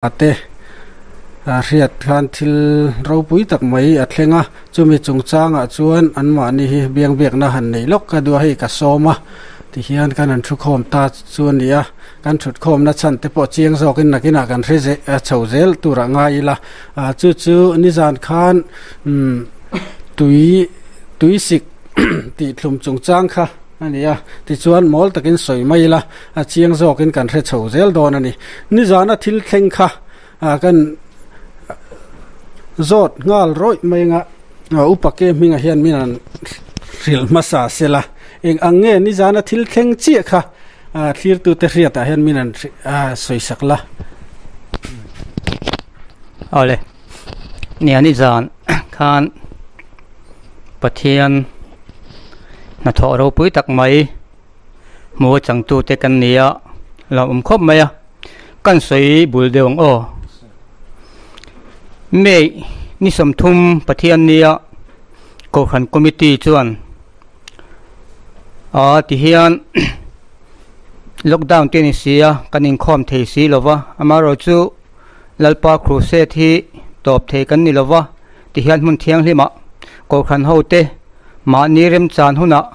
Te hriat khan thil ropui tak mai a thleng a, chumi chungchangah chuan anmahni hi biangbiakna han neih lawk ka duh a, hei ka sawm a tihian kan han thukhawm ta chu a ni a, kan thutkhawmna chhan te pawh chiang zawkin nakinah kan hre chho zel turah ngai ila, chu chu nizan khan tui tuisik tihthlum chungchang kha a ni a, tichuan mawl takin sawi mai ila. A chiang zawkin kan hre chho zel dawn a ni. Nizana thil thleng kha kan zawt nghal rawih mai anga upa ke hmingah hian min han hrilh hmasa sela. Eng ang nge nizana thil thleng chiah kha thlirtute hriatah hian min han sawi sak la. Awle, nia nizan khan Pathian hnathawh ropui tak mai. Hmu a changtute kan ni a, lo awm khawp mai a, kan sawi bul deuh ang aw. May ni 30 Pathian nia Kohhran Committee chuan a ti hian lockdown te ni si a, kan inkhawm thei si lo va, amaherawhchu Lalpa Crusade hi tawp thei kan ni lo va, ti hian hmun thianghlimah Kohhran hote Mahni remchan hunah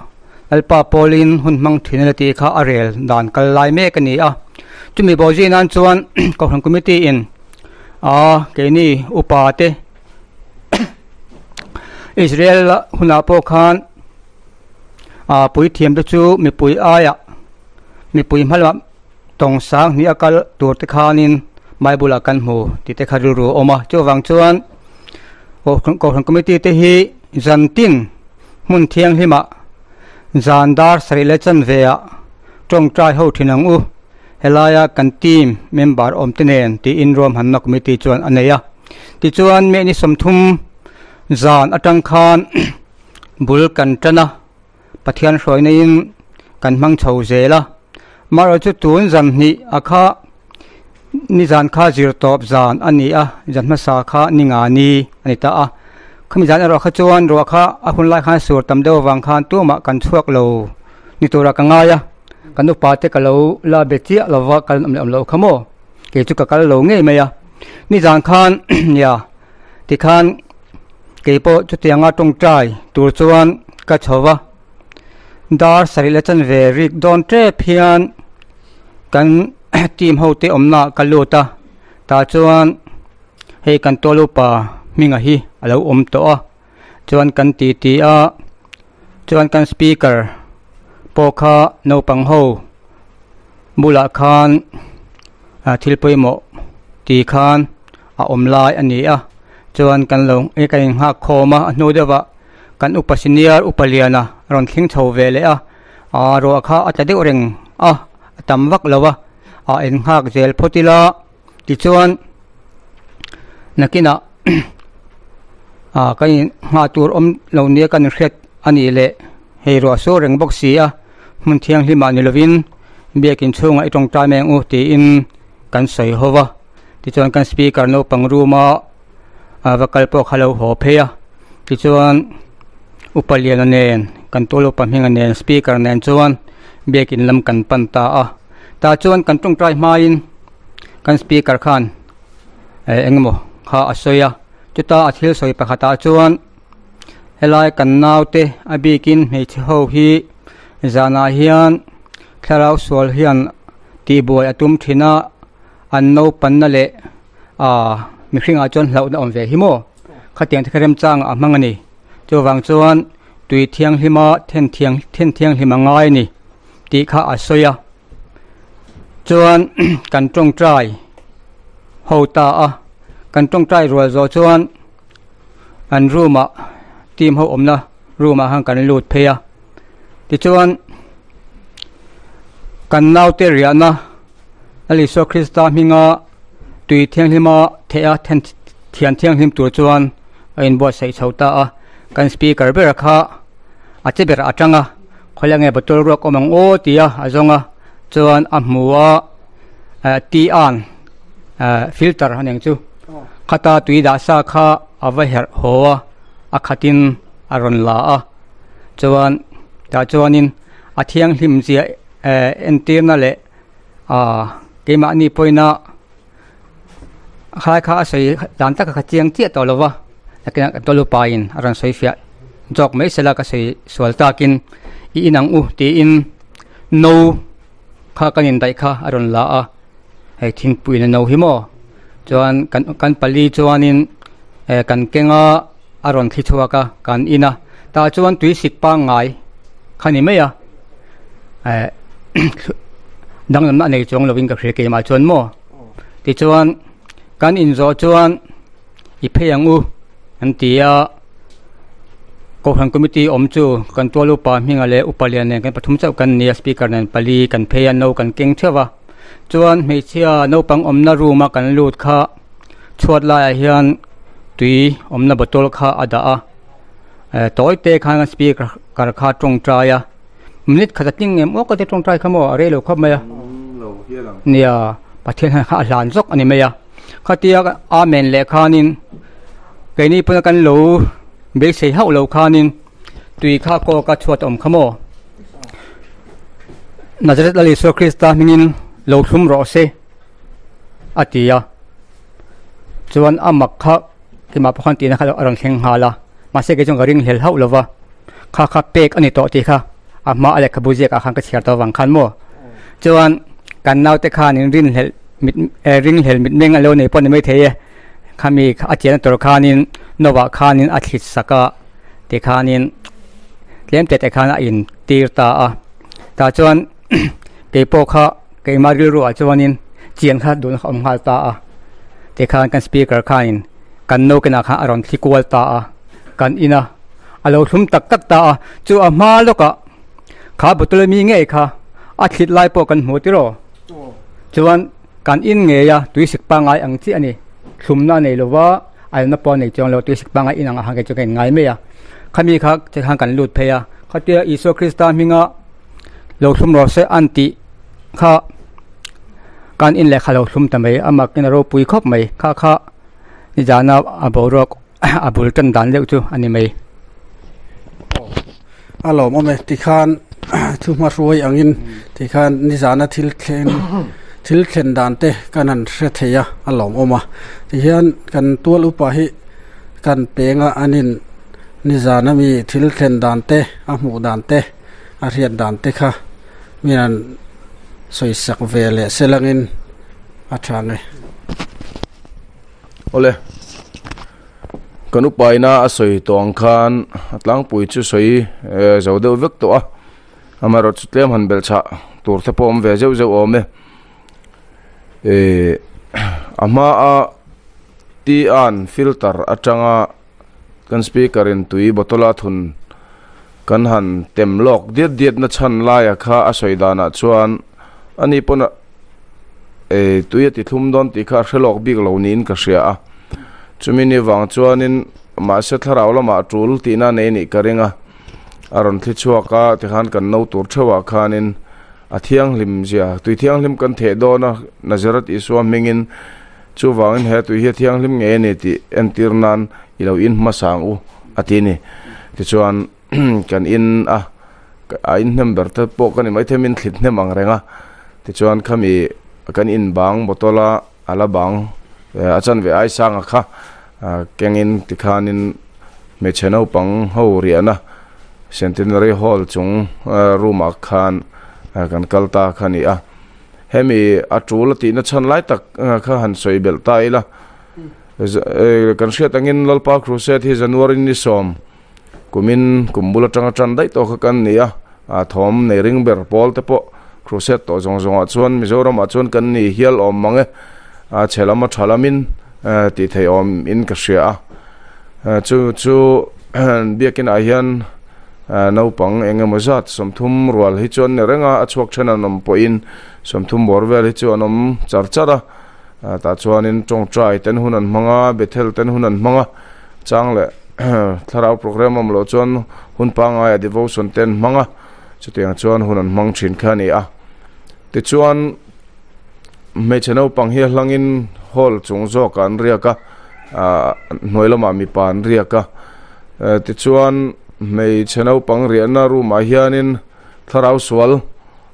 Lalpa pawlin hun hmang thin a la tih kha a rel dan kal lai mek a ni a. Chumi bawhzui nan chuan Kohhran Committee in a keini upa te Israel hunah pawh khan a puithiam te chu mipui aiah mipui hma lamah tawng sang hnih a kal tur te khanin Bible ah kan hmu tih te kha rilru a awm a. Chuvang chuan Kohhran Committee te hi Zantin hmun thianghlimah zan dar sarih leh chanve ah tawngtai ho thin ang u, helaia kan team member awm te nen tiin ruahmanna committee chuan a nei a. Tichuan May ni 30 zan atang khan bul kan tan a, Pathian hruaina in kan hmang chho zel a. Amaherawhchu tun zan hnih a kha nizan kha zir tawp zan a ni a, zan hmasa kha ni nga ni a ni ta a. Khami zan erawh kha chuan ruah kha a hun lai khan sur tam deuh avang khan tumah kan chhuak lo ni turah ka ngai a, kan upa te ka lo la be chiah lova kal an awm leh awm loh kha maw, kei chu ka kal lo ngei mai a. Nizan khan nia tikhan keipawh chutianga tawngtai tur chuan ka chho va. Dar sarih leh chanve rik dawn tep hian kan team ho te awmna ah ka lut a tah chuan hei kan tual upa hminga hi a lo awm tawh a chuan kan ti ti a chuan kan speaker pawh kha naupang ho bulah khan thil pawimawh ti khan a awm lai a ni a chuan kan lo kan inghak khawm a a hnu deuh ah. Kan upa senior upa liana rawn thleng chho ve leh a, aa ruah kha a tla deuh reng a, a tam vak lo a, aa en nghak zel phawt ila tichuan nakinah aa kan in nghah tur awm lo nia kan inhriat a nih leh hei ruah sur reng bawk si a, hmun thianghlimah ni lovin biakin chhungah i tawngtai mai ang u tiin kan sawi ho va, tichuan kan speaker naupang room a. a va kal pawh kha lo haw phei a tichuan upa liana nen kan tual upa hminga nen speaker nen chuan biakin lam kan pan ta a tah chuan kan tawngtai hmain kan speaker khan eh engemaw kha a sawi a chuta a thil sawi pakhatah chuan helai kan naute a bikin hmeichhe ho hi zanah hian thlarau sual hian tihbuai a tum thin a an naupanna leh Aaa mihringah chuan hlauhna awm ve hi maw? Khatiang te kha remchangah a hmang a ni. Chuvang chuan tui thianghlima then thiang then thianghlim a ngai a ni tih kha a sawi a. Chuan kan tawngtai ho ta a, kan tawngtai rual zawh chuan an room ah team ho awmna room ah khan kan lut phei a. Tichuan kan naute riahna Lal Isua Krista hminga tui thianghlima theih a then thian thianghlim tur chuan a inbuatsaih chho ta a, kan speaker ber kha a che ber atang a, khawilai nge bottle ruak awm ang aw tia a zawng a, chuan a hmu a tea an filter a ning chu khata tui dah sa kha a va herh haw a, a khatin a rawn la a, chuan tah chuanin a thianghlim zia entirna leh aaa keimahni pawina Khalai kha a sawi dan taka kha chiang chiah tawh lo va, nakinah kan tawlh upain a rawn sawi fiah zawk mai sela ka sawi sual takin i in ang u tiin no kha kan indaih kha a rawn la a, hei thingpuiin a no hi maw chuan kan kan pali chuanin eh kan keng a a rawn thli chhuak a kan in a tah chuan tui sik pangngai kha ni mai a eh danglamna a nei chuang lovin ka hria keimah chuan maw. Tichuan kan inzawh chuan i phei ang u an ti a, Kohhran Committee awm chu kan tual upa hminga leh upa lian nen kan pathum chauh kan ni a, Speaker nen pali kan phei a, no kan keng theuh a. Chuan hmeichhia naupang awmna room a kan lut kha chhuat laiah hian tui awmna bottle kha a dah a, eh tawi te khan speaker kha tawngtai a. Minute khat a tling em aw ka ti tawngtai kha maw a rei lo khawp mai a nia Pathian hian kha a hlan zawk a ni mai a khatia amen leh khanin keini pawn kan lo beisei hauh lo khanin tui kha kawk a chhuat a awm kha maw Nazareth Lal Isua Krista hmingin lo thlum rawh se a ti a chuan a mak kha keimah pawh khan tihna kha a rawn thleng nghal a mahse kei chuan ka ring hlel hauh lo va. Kha kha pek a ni tawh tih kha a hma a lehkhabu ziak ah khan ka chhiar tawh avang khan maw chuan kan naute khan in rinhlelh mit eh ringhlel mitmeng a lo nei pawh ni maithei e khami a chian tur khanin Noah khanin a thlit sak a tikhanin tlem te te khan a in tir ta a tah chuan keipawh kha keimah rilru ah chuanin chian kha duhna kha a awm nghal ta a tikhan kan speaker khanin kan naute ah khan a rawn thli kual ta a kan in a. A lo thlum tak tak ta a, chu a hma lawkah kha bottle mi ngei kha a thlit lai pawh kan hmu tiraw? Chuan kan in ngei a, tui sik pangngai ang chiah a ni. Thlumna a nei lo va, alna pawh a nei chuang lo, tui sik pangngai in ang ah khan kei chu ka in ngai mai a. Khami kha che khan kan lut phei a, khatia Isua Krista hminga lo thlum rawh se an tih kha kan in leh kha lo thlum ta mai, amah in a ropui khawp mai, kha kha nizana a boruak a bul tan dan deuh chu a ni mai. A lawmawm e, tikhan thu hma hruai angin tikhan nizana thil thleng thil thlen dan te kan han hre thei a, a lawmawm a. Tihian kan tual upa hi kan peng a, an in nizana mi thil thlen dan te, a hmuh dan te, a hriat dan te kha min han sawisak ve leh selangin a tha nge. Awle, kan upaina a sawi tawh ang khan a tlangpui chu sawi zo deuh vek tawh a, amaherawh chu tlem han belh chhah tur te pawh awm ve zeuh zeuh awm e. Ehh a hma a tea an filter atanga kan speaker in tui bottle a thun kan han tem lawk diat diat na chhan laia kha a sawi danah chuan ani pawn a eh tui a ti thlum dawn tih kha a hre lawk bik lo niin ka hria a chumi ni vang chuanin mahse thlarau lamah a tul tihna nei anih ka ring a a rawn thli chhuak a tikhan kan no tur theuhah khanin a thianghlim zia tui thianghlim kan theh dawn a Nazareth Isua hmingin. Chuvangin he tui hi a thianghlim ngei a ni tih entir nan i lo in hmasa ang u a ti a ni. Tichuan kan in a, a in hnem ber te pawh ka ni maithei min thlit hnem ang reng a. Tichuan khami kan in bang bottle a a la bang a chanve ai sanga kha kengin tikhanin hmeichhe naupang ho riahna Centenary Hall chung room ah khan kan kal ta kha a ni a. Hemi a tul a tihna chhan lai tak kha han sawi belh ta ila. Kan hriat angin Lalpa Crusade hi January ni sawm kumin kum bul atanga tan daih tawh kha kan ni a, a thawm nei ring ber pawl te pawh Crusade tawh zawng zawngah chuan Mizoramah chuan kan ni hial awm mang e, a chhe lam a tha lamin tih theih awm in ka hria a. Chu chu biakinah hian Naupang eng emaw zat 30 rual hi chu an ni reng a, a chhuak then an awm pawhin 30 bawr vel hi chu an awm char char a, tah chuanin tawngtai ten hun an hmang a, Bethel ten hun an hmang a, chang leh thlarau program awm loh chuan hun pangngai a devotion te an hmang a, chutiang chuan hun an hmang thin kha a ni a. Tichuan hmeichhe naupang hi a hlangin hall chung zawkah an riak a, hnuai lamah mipa an riak a. Tichuan hmeichhe naupang riahna room ah hianin thlarau sual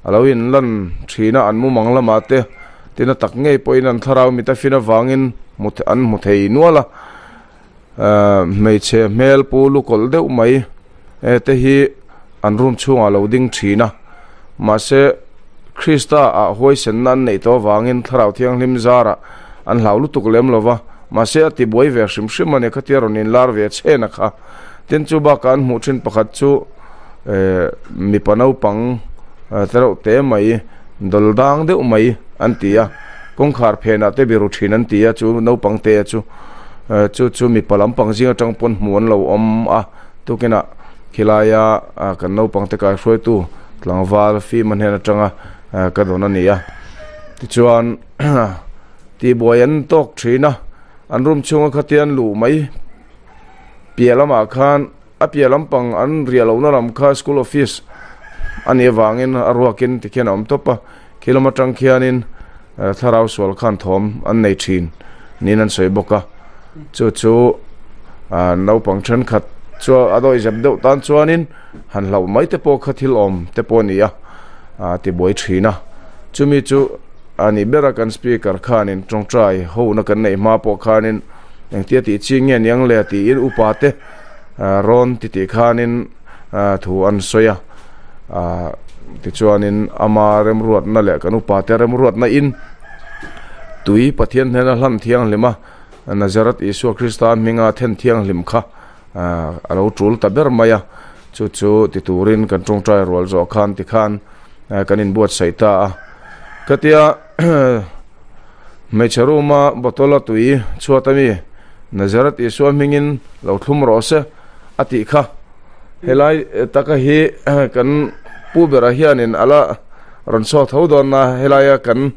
a lo inlan thin a, an mumang lamah te Tin a tak ngei pawhin an thlarau mit a fin avangin hmu an hmu thei nual a. Hmeichhe hmel pu lu kawlh deuh mai te hi an room chhungah lo ding thin a. Mahse Krista ah huaisenna an neih tawh avangin thlarau thianghlim zarah an hlau lutuk lem lo va. Mahse a ti buai ve hrim hrim a ni khatia rawn inlar ve chhen a kha. Tin chu bakah an hmuh thin pakhat chu mipa naupang te reuh te mai dawl dang deuh mai an ti a, kawngkhar phenah te biru thin an ti a chu naupang te chu chu chu mipa lampang zing atang pawn hmuh an lo awm a tukinah khilaia kan naupang te kaihruaitu tlangval fim a hnen atanga ka dawn a ni a tichuan tihbuai an tawk thin a an room chhunga khatia an luh mai piah lamah khan a piah lampang an riah lohna lam kha school office a nih avangin a ruakin tikhian a awm tawp a khi lam atang khianin thlarau sual khan thawm an nei thin niin an sawi bawk a chu chu naupang thenkhat chu a dawihzep deuh tan chuanin han hlauh mai te pawh kha thil awm te pawh a ni a tibuai thin a chumi chu a nih ber a kan speaker khanin tawngtai hona kan neih hma pawh khanin. Engtia tih chi nge niang le tiin upa te rawn ti tih khanin thu an sawi a, tichuanin ama remruatna leh kan upa te remruatna in tui Pathian hnena hlan thianghlim a, Nazareth Isua Krista hminga then thianghlim kha a lo tul ta ber mai a, chu chu ti turin kan tawngtai rual zawh khan tikhan kan inbuatsaih ta a, katia. Hmeichhe room-a bottle-a tui chhuat a mi, Nazareth Isua hmingin lo thlum rawh se a tih kha. Helai taka hi kan pu berah hianin a la rawn saw tho dawn a, helaia kan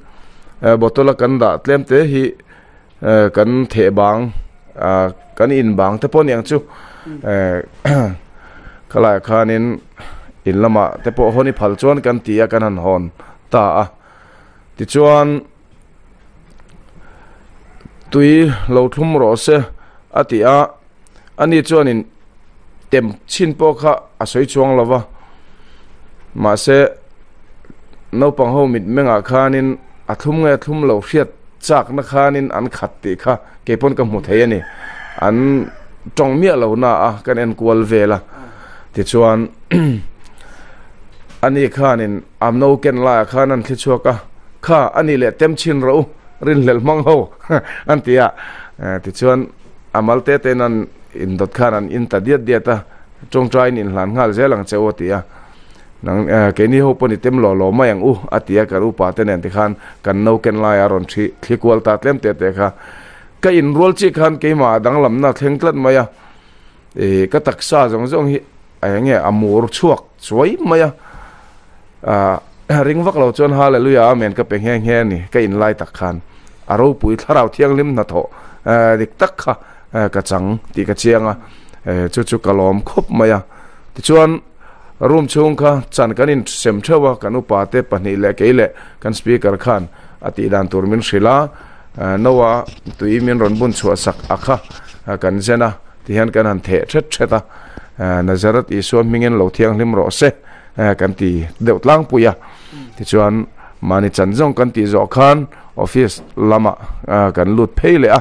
bottle-a kan dah tlem te hi kan theh bang, kan in bang te pawh a ni ang chu. Khalaiah khanin in lamah te pawh hawn i phal chuan kan ti a, kan han hawn ta a. Tichuan, Tui lo thlum rawh se, a ti a. Ani chuanin tem chhin pawh kha a sawi chuang lo va. Mahse, naupang ho mitmengah khanin a thlum nge thlum lo hriat chakna khanin an khat tih kha kei pawn ka hmu thei a ni. An tawng miah lo na a, kan enkual vel a. Tichuan, ani khanin A no ken laiah khan an thli chhuak a, Kha, a nih leh tem chhin rawh u, rinhlelh hmang ho, an ti a. Tichuan, a mal te tein an indawt khan an in ta diat diat a, Tawngtaiin inhlan nghal zel ang che u, a ti a. Nang, keini ho pawh ni tem law law mai ang u, a ti a, kan upa te nen tikhan kan no ken laiah a rawn thi thli kual ta tlem te te kha. Ka inrual chiah khan keimah a danglamna a thleng tlat mai a, ka taksa zawng zawng hi eng nge a mur chhuak chuai mai a. Ahh ring vak lo chuan Hallelujah Amen ka pe nghe nghe a ni ka in lai tak khan a ropui thlarau thianghlim hnathawh dik tak kha ka chang tih ka chiang a chu chu ka lawm khawp mai a tichuan room chhung kha chan kan in sem theuh a kan upa te pahnih leh kei leh kan speaker khan a tih dan tur min hrilh a Noah tui min rawn bun chhuah sak a kha kan zen a tihian kan han theh thet thet a Nazareth Isua hmingin lo thianghlim rawh se. Kan ti deuh tlangpui a, tichuan mahni chan zawng kan tih zawh khan office lamah kan lut phei leh a,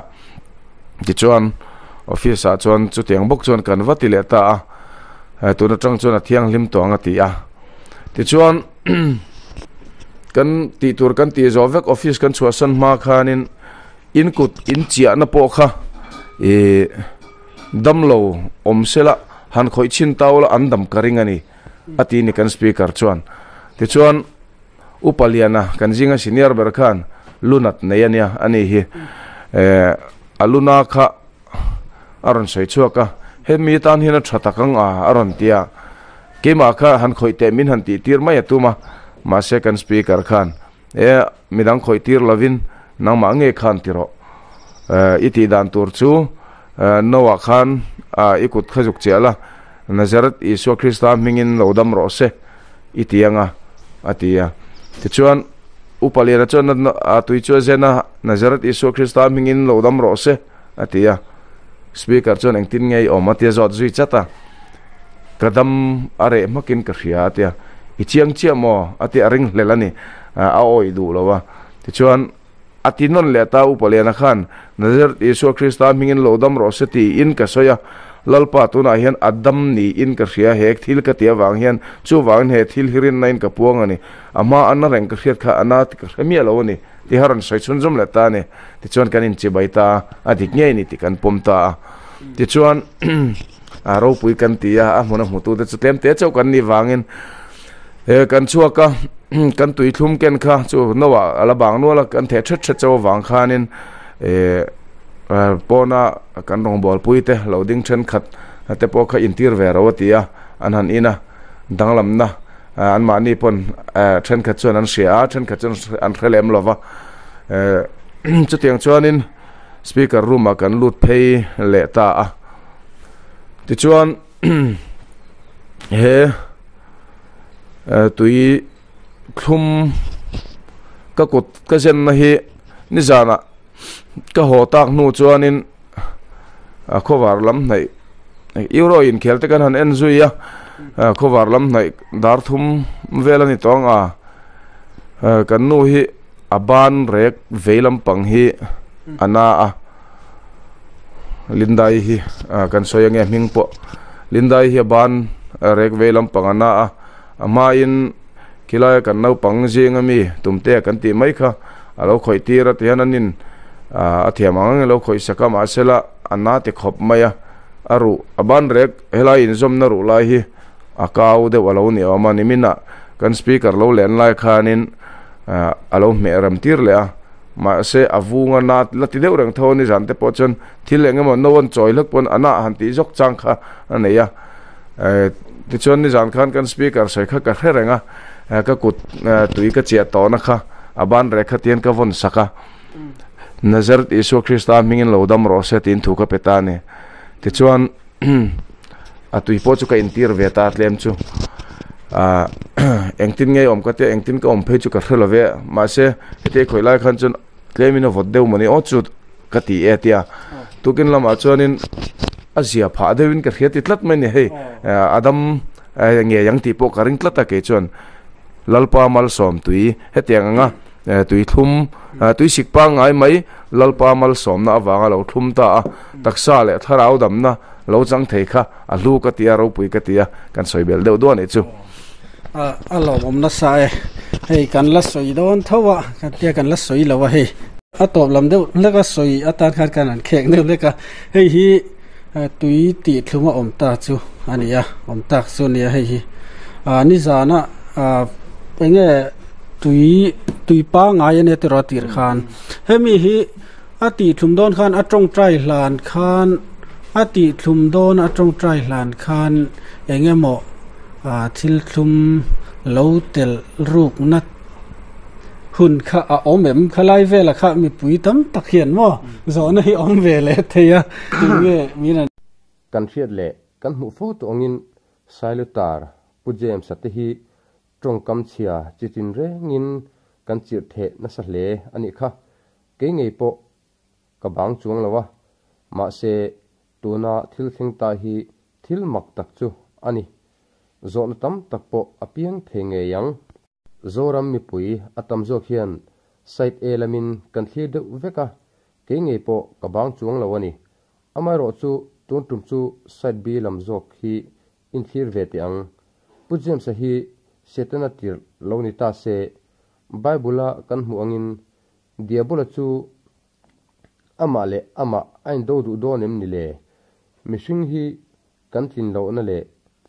tichuan office ah chuan chutiang bawk chuan kan va ti leh ta a, tun atang chuan a thianghlim tawh ang a ti a, tichuan kan tih tur kan tih zawh vek office kan chhuahsan hma khanin in kut in chiahna pawh kha ih damlo awm sela han khawih chhin tau la an dam ka ring a ni. A ti ni kan speaker chuan. Tichuan Upa Liana kan zinga senior ber khan lunat nei a nia a ni hi. Eh a luna kha a rawn sawi chhuak a, hemi tan hian a tha tak ang a a rawn ti a. Keimah kha han khawih teh min han tih tir mai a tum a, mahse kan speaker khan eh midang khawih tir lovin nangmah nge khan ti rawh. Eh i tih dan tur chu Noah khan i kut kha zuk chiah la, Nazareth Isua Krista hmingin lo dam rawh se, i ti ang a, a ti a. Tichuan, Upa Liana chuan a tui chu a zen a, Nazareth Isua Krista hmingin lo dam rawh se, a ti a. Speaker chuan engtin nge i awm a tia zawt zui chat a. Ka dam a reh hmakin ka hria a tia. I chiang chiah maw? a ti a ring hlel a ni, a awih duh lo a. Tichuan. A ti nawn leh ta, Upa Liana khan Nazareth Isua Krista hmingin lo dam rawh se tiin ka sawi a, Lalpa tunah hian a dam niin ka hria, he thil ka ti avang hian chuvangin he thil hi rinna in ka puang a ni, a hma a na reng ka hriat kha a na ti ka hre miah lo a ni tih a rawn sawi chhunzawm leh ta a ni. Tichuan kan inchibai ta a, a dik ngei a ni tih kan pawm ta a. Tichuan a ropui kan ti a, a hmun a hmutute chu tlem te chauh kan nih vangin He kan chhuak a, kan tui thlum ken kha chu no ah a la bang nual a, kan theh thet thet chauh avang khanin eh pawna kan rawngbâwl pui te lo ding thenkhat te pawh kha intir ve ro a ti a, an han in a, danglamna anmahni pawn thenkhat chuan an hria a, thenkhat chuan an hre lem lo va, eh chutiang chuanin speaker room ah kan lut phei leh ta a, tichuan. He tui thlum ka kut ka zenna hi nizanah ka haw tak hnu chuanin a khawvar lam hnaih euro inkhel te kan han en zui a khawvar lam hnaih dar thum vel a ni tawh ang a kan nu hi a ban rek vei lampang hi a na a. Lindai hi kan sawi ange hming pawh Lindai hi a ban rek vei lampang a na a a hmain khilai kan naupang zinga mi tumte kan tih mai kha a lo khawih tir a tihian an in a thiam ang ang lo khawih sak a mahsela a na ti khawp mai a a ruh a ban rek helai inzawmna ruh lai hi a kau deuh a lo ni awm a niminah kan speaker lo len lai khanin a lo hmeh rem tir leh a. Mahse, a vunga na la ti deuh reng tho a ni zan te pawh chuan thil eng emaw no an chawi hlek pawn a nah han tih zawk chang kha a nei a. Tichuan nizan khan kan speaker sawi kha ka hre reng a, ka kut tui ka chiah tawhna kha a ban rek kha tian ka vawn sak a. Nazareth Isua Krista hmingin lo dam rawh se tiin thu ka pe ta a ni. Tichuan. A tui pawh chu ka intir ve ta tlem chu ah engtin nge awm ka tia engtin ka awm phei chu ka hre lo ve mahse heti khawih lai khan chuan tlemin a vawt deuh mawni aw chu ka ti e tia tukin lamah chuanin a zia phah deuhin ka hria ti tlat mai a ni hei a dam ngei ang tih pawh ka ring tlat a kei chuan Lalpa malsawm tui hetiang anga tui thlum tui sik pangngai mai Lalpa malsawmna avanga lo thlum ta a taksa leh thlarau damna lo chang thei kha a hlu ka ti a ropui ka ti a kan sawi belh deuh duah a nih chu. A lawmawm nasa e, hei kan la sawi dawn tho a, kan tia kan la sawi lo a hei. A tawp lam deuh hlek a sawi atan khan kan han khek deuh hlek a, hei hi tui tih thlum a awm ta chu a ni a, awm tak chu a ni a hei hi. Nizana eng nge tui tui pangngai a nia tiraw a tirh khan hemi hi A tihthlum dawn khan a tawngtai hlan khan a tihthlum dawn a tawngtai hlan khan eng emaw ah thil thlum lo telh rukna hun kha a awm em? Khalai velah kha mipui tam tak hian maw zawhna hi awm ve leh thei a tinge min an. Kan hriat leh kan hmuh fo tawh angin Sailutar Pu James-a te hi tawngkam chhia chi tin rengin kan chirh theh nasa hle a nih kha. Kei ngei pawh ka bang chuang lo a, mahse tuna thil thleng ta hi thil mak tak chu a ni. Zawhna tam tak pawh a piang thei ngei ang. Zoram mipui a tam zawk hian side A lamin kan thlir deuh vek a, kei ngei pawh ka bang chuang lo a ni. Amaherawh chu tun tum chu side B lam zawk hi inthlir ve teh ang. Pu James-a hi Setana tirh lo ni ta se, Bible-a kan hmuh angin Diabola chu amah leh amah a indo duh dawn em ni le? Mihring hi kan tlin lohna leh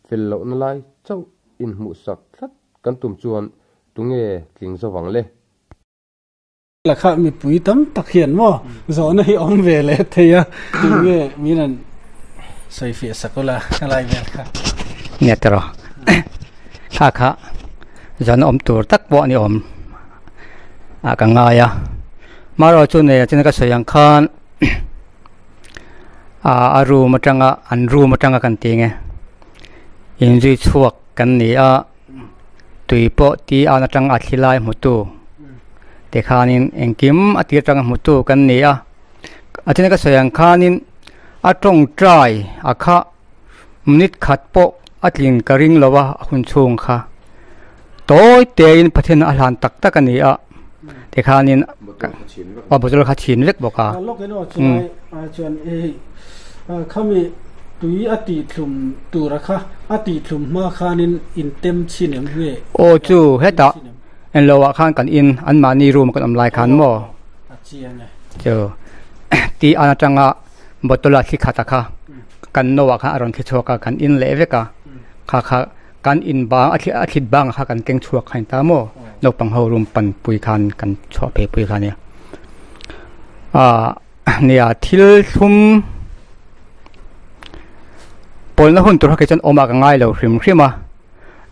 fel lohna lai chauh inhmuhsak tlat kan tum chuan tunge tling zo vang le? Lakha mipui tam tak hian maw zawhna hi awm ve leh thei a, tunge min an sawi fiah sak ula helai vel kha. Nia tiraw kha kha zawhna awm tur tak pawh a ni awm. ah ka ngai a marawh chu nei ah chuan ka sawi ang khan ah a room atanga an room atanga kan tih nge inzui chhuak kan ni a tui pawh ti an atang a thli lai hmu tu tikhanin engkim a tir atanga hmu tu kan ni a a then ka sawi ang khanin a tawngtai a kha minute khat pawh a tlin ka ring lo a a hun chhung kha. Tawi tein Pathian a hlan tak tak a ni a. Tikhanin aw bottle kha chhin vek bawk a. Lawk in aw chulai ah chuan hei khami tui a tih thlum tura kha a tih thlum hma khanin in tem chhin em nge? Aw chu hetah englo ah khan kan in anmahni room a kan awm lai khan maw? A chiang e. Chu ti an atanga bottle a thli khat a kha kan no ah khan a rawn thli chhuak a kan in leh vek a kha kha Kan in bang a a thlit bangah kha kan keng chhuak kha a ni ta maw? Naupang ho room pan pui khan kan chhuah phei pui kha a nia. Aaa nia thil thlum pawlna hun tur kha kei chuan awm ah ka ngai lo hrim hrim a.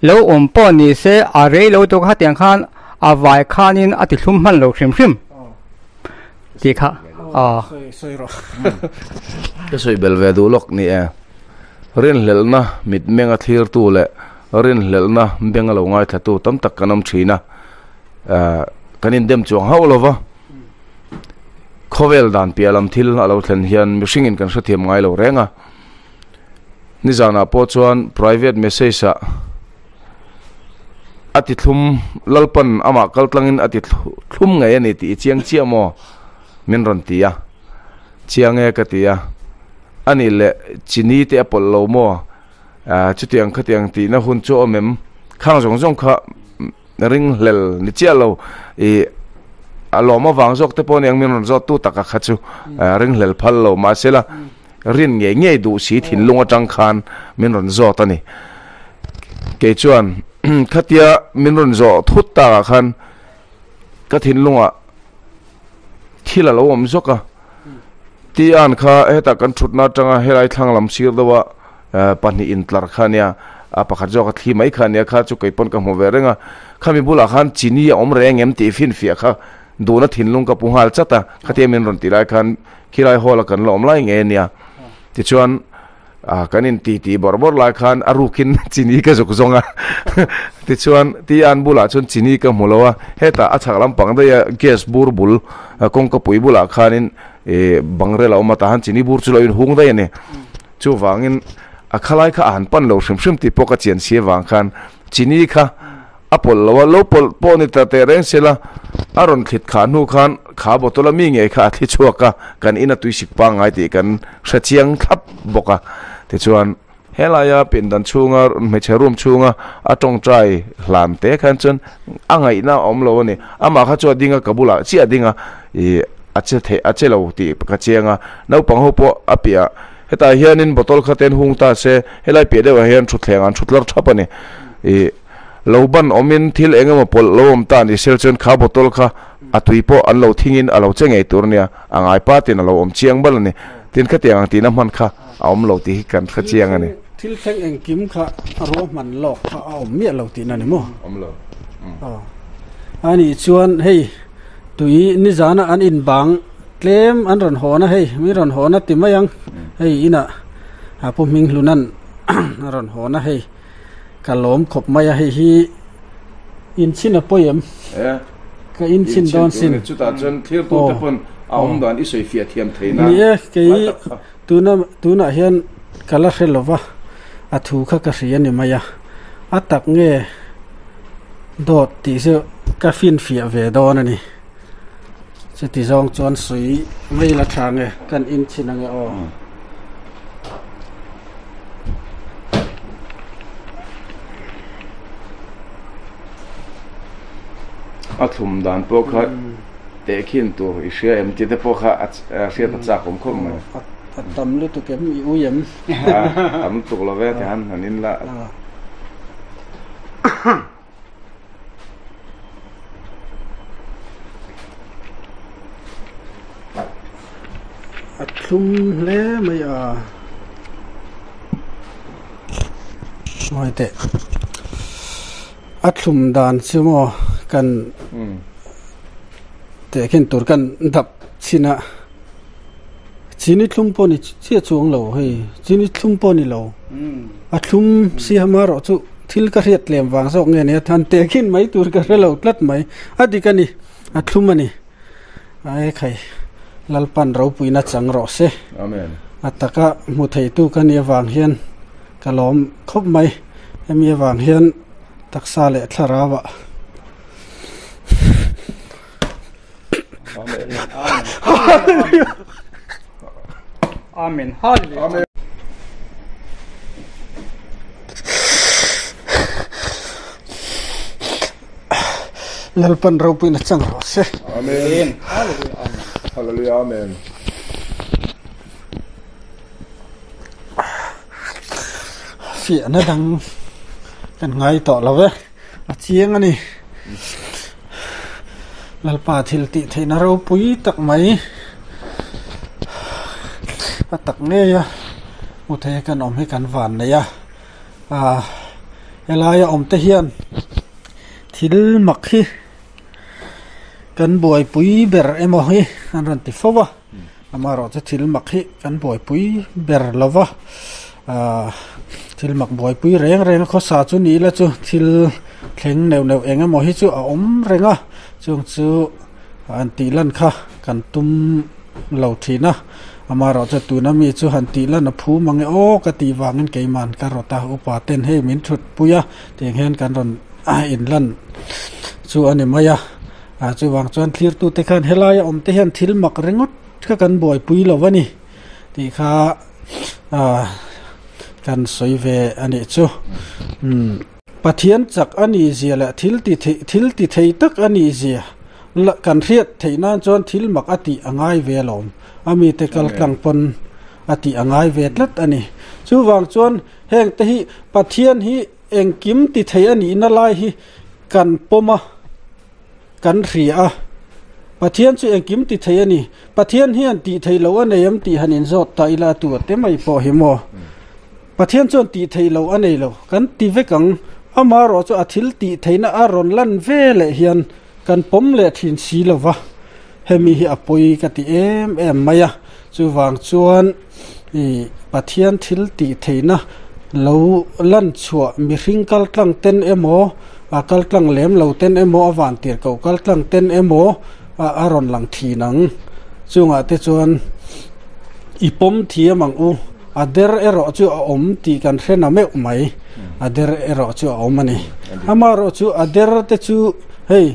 Lo awm pawh ni se a rei lo tur kha tiang khan a vai khanin a ti thlum hman lo hrim hrim tih kha aw. Ka sawi bel ve duh lawk ni e. Rinhlelhna mitmeng a thlirtu leh rinhlelhna beng a lo ngaithlatu tam tak kan awm thin a, kan indem chuang hauh lo va, khawvel dan piah lam thil a lo thlen hian mihringin kan hrethiam ngai lo reng a. Nizanah pawh chuan private message ah a ti thlum, Lalpan amah kaltlangin a ti thlum ngei a ni tih i chiang chiah maw? min rawn ti a, Chiang e ka ti a, a nih leh chini te a pawlh lo maw? Chutiang khatiang tihna hun chu a awm em? Khang zawng zawng kha ring hlel ni chiah lo ih a lawm avang zawk te pawh aniang min rawn zawt tu taka kha chu ring hlel phal lo mahsela rin ngei ngei duh si thinlung atang khan min rawn zawt a ni. Kei chuan khatia min rawn zawh thut takah khan ka thinlungah thil a lo awm zawk a Tian kha hetah kan thutna atanga helai thlang lam sir deuha pahnih intlar kha ania a pakhat zawk a thli mai kha ania kha chu kei pawn ka hmu ve reng a khami bulah khan chini a awm reng em tih finfiah kha duhna thinlung ka pu nghal chat a khatia min rawn tih lai khan khilai hall a kan la awm lai ngei ania tichuan Ah kan in ti ti bawrh bawrh lai khan a rukin chini ka zuk zawng a tichuan ti an bulah chuan chini ka hmu lo a hetah a chhak lampang daih a gas bur bul kawngka pui bulah khanin ih bangrel a awm a tah han chini bur chu lo inhung daih a ni chuvangin a khalai kha a han pan lo hrim hrim tih pawh ka chian si avang khan chini kha A pawlh lo a, lo pawlh pawh ni ta teh reng sela, a rawn thlit khah hnu khan kha bottle a mi ngei kha a thli chhuak a, kan in a tuisik pangngai tih kan hre chiang thlap bawk a. Tichuan, helaia pindan chhunga hmeichhe room chhunga a tawngtai hlan te khan chuan a ngaihna a awm lo a ni. Amah kha chu a ding a, ka bulah chiah a ding a, ih a che theih a che lo tih ka chiang a, naupang ho pawh a piah hetah hianin bottle kha ten hung ta se, helai piah deuhah hian thutthleng an thutlar thap a ni. Ih. Lo ban awmin thil eng emaw pawlh lo awm ta ni sel chuan kha bottle kha a tui pawh an lo thingin a lo che ngei tur ania, a ngai pa tin a lo awm chiang bal a ni. Tin khatiang ang tihna hman kha a awm lo tih hi kan hre chiang a ni. Thil thleng engkim kha ruahman lawk kha a awm miah lo tihna ni maw? Awm lo. Aw. A nih chuan hei tui nizana an inbang tlem an rawn hawn a hei, mi rawn hawn a ti mai ang. Hei inah Pu Hminghluna'n a rawn hawn a hei. Ka lawm khawp mai a, hei hi inchhin a pawi em? Ka inchhin dawn sin. Chutah chuan thirtute pawn a awm dan i sawi fiah thiam thei na. Ni e, kei tuna tunah hian ka la hre lova, a thu kha ka hria ni mai a, a tak nge dawt tih chu ka finfiah ve dawn a ni. Chuti zawng chuan sawi mai la tha nge kan inchhin ange aw. A thlum dan pawh kha tehkhin tur i hria em tih te pawh kha a hriat a chak awm khawp mai. A tam lutuk em i ui em? A tam lutuk lo ve ti han han in la. A thlum hle mai a ngawi teh a thlum dan chu maw kan tehkhin tur kan dap chhin a chini thlum pawh ni chiah chuang lo hei chini thlum pawh ni lo a thlum siam erawh chu. Thil ka hriat tlem vang zawk nge nia han teh khin mai tur ka hre lo tlat mai. A dik a ni, a thlum a ni. Ae khai, Lalpan ropuina chang rawh se. Amen. A taka hmu theitu ka nih avang hian ka lawm khawp mai. Hemi avang hian taksa leh thlarauah. Hallelujah. Amen. Hallelujah. Amen. Lalpan ropuina chang rawh se. Amen. Hallelujah. Amen. Hallelujah. Amen. Fiahna dang kan ngai tawh lo e. A chiang a ni. Lalpa thil tih theihna ropui tak mai a tak ngei a hmu thei kan awm hi kan van nei a. Ahh helaia awm te hian thil mak hi kan buaipui ber emaw hi an rawn ti fo a. Amaherawhchu thil mak hi kan buaipui ber lo va, ahh thil mak buaipui reng reng a khawsa chu ni ila chu thil thleng neuh neuh eng emaw hi chu a awm reng a, chung chu han tih lan kha kan tum lo thin a, amaherawhchu tuna mi chu han tih lan a phu mang e aw ka tih vangin keiman ka rawt a, upa ten hei min thut pui a tiang hian kan rawn inlan chu a ni mai a. Ah chuvang chuan thlirtute khan helaia awm te hian thil mak ringawt kha kan buaipui lo a ni tih kha ah kan sawi ve a nih chu. Umm Pathian chak a nih zia leh thil ti thei thil ti thei tak a nih zia la kan hriat theih nan chuan thil mak a tih a ngai ve alawm a mite kal tlang pawn a tih a ngai ve tlat a ni. Chuvang chuan heng te hi Pathian hi engkim ti thei a nihna lai hi kan pawm a. Kan hria a, Pathian chu engkim ti thei a ni. Pathian hian tih theih loh a nei em tih han inzawt ta ila a tu te mai pawh hi maw. Pathian chuan tih theih loh a nei lo, kan ti vek ang. Amaherawh chu a thil tih theihna a rawn lan ve leh hian kan pawm leh thin si lo va, hemi hi a pawi ka ti em em mai a. Chuvang chuan i Pathian thil tih theihna lo lan chhuah mihring kal tlang ten emaw, a kal tlang lem lo ten emaw, a van tir koh kal tlang ten emaw a rawn lang thin ang. Chungah te chuan i pawm thiam ang u, a der erawh chu a awm tih kan hre na meuh mai, a der erawh chu a awm a ni. Amaherawh chu a der te chu hei.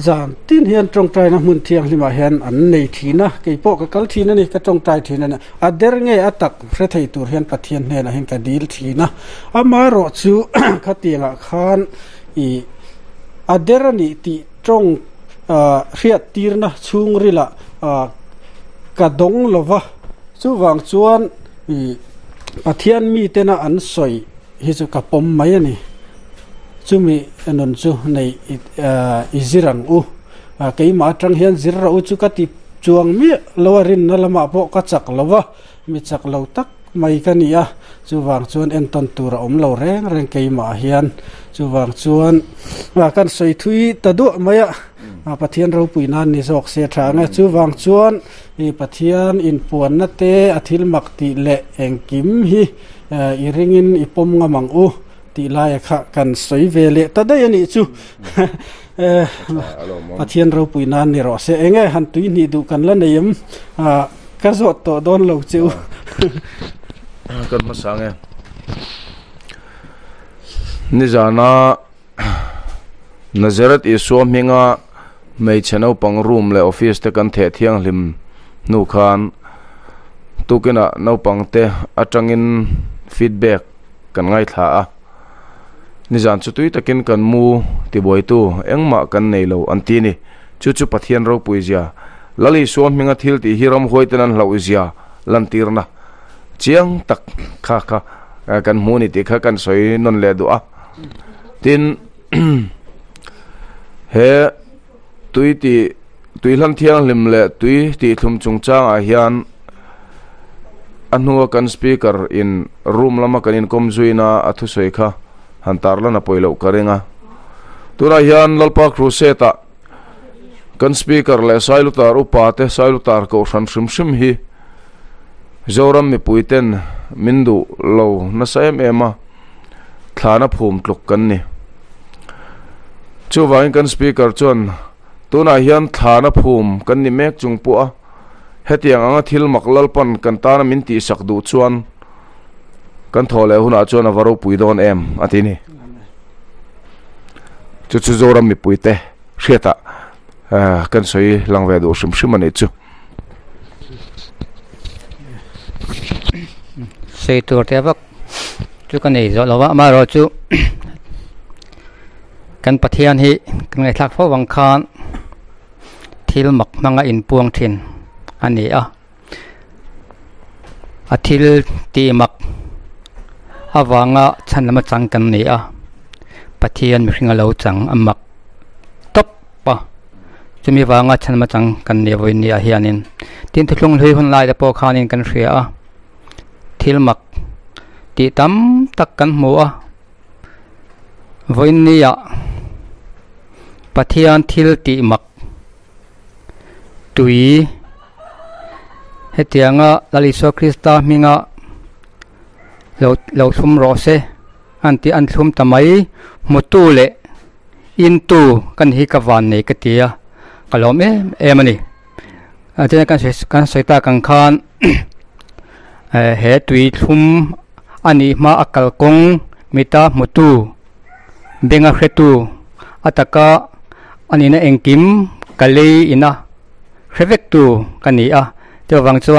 Zan tin hian tawngtaina hmun thianghlimah hian an nei thin a, kei pawh ka kal thin a ni, ka tawngtai thin a ni. A der nge a tak hre thei tur hian Pathian hnenah hian ka dil thin a. Amaherawh chu khatiangah khan ih a der a nih tih tawng ah hriat tirna chhungrilah ah ka dawng lo va, chuvang chuan ih Pathian mitena an sawi hi chu ka pawm mai a ni. Chumi nun chu nei i zir ang u. Keimah atang hian zir rawh u chu ka ti chuang miah lo a, rinna lamah pawh ka chak lo va, mi chak lo tak mai ka ni a. Chuvang chuan entawn tur a awm lo reng reng keimah hian. Chuvang chuan kan sawi thui ta duah mai a, Pathian ropui nan ni zawk se tha ang e. Chuvang chuan Pathian inpuanna te a thil mak tih leh engkim hi I ringin i pawm ngam ang u tih laia kha kan sawi ve leh ta daih a nih chu. Pathian ropui nan ni rawh se. Enge han tui hnih duh kan la nei em? Ka zawt tawh dawn lo che u. Kan hmasa nge. Nizana Nazareth Isua hminga hmeichhe naupang room leh office te kan theh thianghlim hnu khan tukinah naupang te atangin feedback kan ngaithla a, nizan chu tui takin kan mu tibuaitu engmah kan nei lo an ti a ni. Chu chu Pathian ropui zia, Lal Isua hminga thil tih hi ramhuai ten an hlauh zia lantirna chiang tak kha kha kan hmu a ni tih kha kan sawi nawn leh duh a. Tin, he tui tih tui hlan thianghlim leh tui tih thlum chungchangah hian a hnua kan speaker in room lama kan inkawm zuina a thusawi kha han tarlan a pawi loh ka ring a. Tunah hian Lalpa Crusade ah kan speaker leh Sailutar upa te Sailutar kohhran hrim hrim hi Zoram mipui ten min duh lo nasa em em a. thlana phum tluk kan ni. Chuvangin kan speaker chuan tunah hian thlana phum kan ni mek chung pawh a, hetiang anga thil mak lalpan kan tana min tihsak duh chuan kan thaw leh hunah chuan a va ropui dawn em a ti ni. Chu chu Zoram mipuite hriatah. Kan sawi lang ve duh hrim hrim a nih chu. Sawi tur te vak chu ka nei zawh lo va, amaherawhchu kan Pathian hi kan ngaihthlak fo vang khan thil mak hmanga inpuang thin a ni a. A thil tih mak avanga chhan lama chang kan ni a, Pathian mihring a lo chang a mak tawp a, chumi vanga chhan lama chang kan ni vawiin ni ah hianin tin thuthlung hlui hun lai te pawh khanin kan hria a, thil mak tih tam tak kan hmu a, vawiin ni ah Pathian thil tih mak. Tui hetianga Lal Isua Krista hminga lo lo thlum rawh se an tih an thlum ta mai hmutu leh intu ka ni hi ka van nei ka ti a ka lawm em em a ni a chuan kan sawi kan sawi tak ang khan he tui thlum a nih hma a kalkawng mita hmutu Benga hretu a taka a nihna engkim ka lei ina hre vektu ka ni a, chuvang chuan.